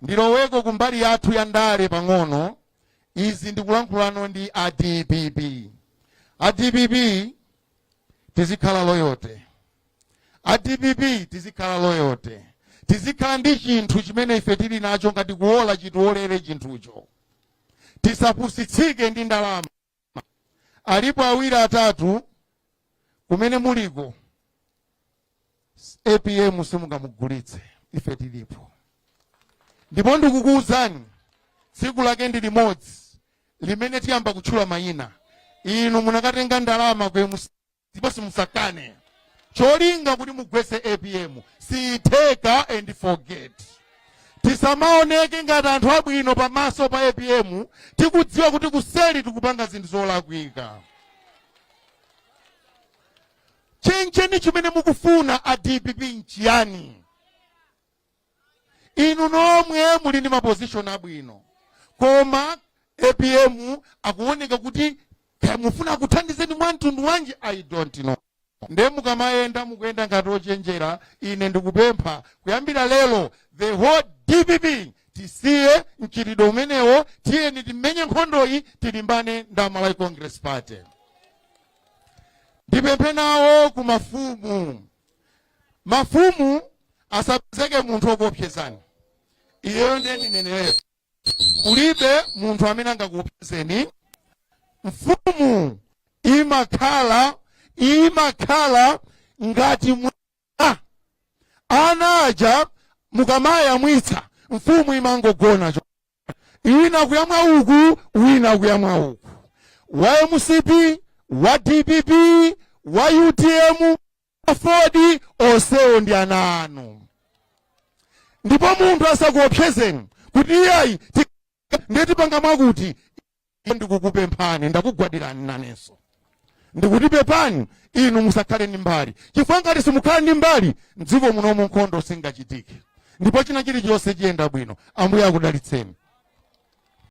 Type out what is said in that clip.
Ndiloweko kumbali yathu ya ndale pang'ono. Izi ndikulankhulano ndi a DPP. A DPP, tizikhala loyalty. A DPP, tizikhala loyalty, tizikhala ndi chinthu chimene ife tili nacho. Ngati kuwola, chitiwolere chinthucho. Tisapusitsike ndi ndalama. Alipo awiri atatu kumene muliko, APM simungamugulitse. Ife tilipo, ndipo ndikukuwuzani, tsiku lake ndi limodzi limene tiyamba kutchula mayina. Inu munakatenga ndalama kwe, ndipo simusakane cholinga kuti mugwetse APM. Siyitheka and forget. Tisamaoneke ngati anthu abwino pamaso pa APM, tikudziwa kuti kuseli tikupanga zinthu zolakwika. Chencheni chimene mukufuna a DPP nchiyani? Inu nomwe muli ndi ma position abwino, koma APM akuoneka kuti kaya mufuna kuthandizeni mwa mtundu wanji, I don't know. Nde mukamayenda, mukuyenda ngati ochenjera. Ine ndikupempha, kuyambira lero, the whole DPP, tisiye mchitidwe umenewo. Tiyeni timenye nkhondoyi, tilimbane ndi Malawi Congress Party. Ndipemphe nawo ku mafumu. Mafumu, asapezeke munthu wokuopsezani. Iyeyo ndiye ndinenerepo, kulibe munthu amene angakuopsezeni. Mfumu imakhala ngati mwana. Ana aja mukamayamwitsa, mfumu imangogona, wina kuyamwa uku, wina kuyamwa uku. Wa MCP, wa DPP, wa UTM, AFORD, onsewo ndi ana anu. Ndipo munthu asakuopsezeni kuti iyayi, ndiye tipanga mwakuti. Ndikukupemphani, ndakugwadirani nanenso, ndikuti pepani, inu musakhale ndi mbali, chifukwa ngati simukhala ndi mbali, mdziko munomu nkhondo singachitike, ndipo china chilichonse chiyenda bwino. Ambuye akudalitseni.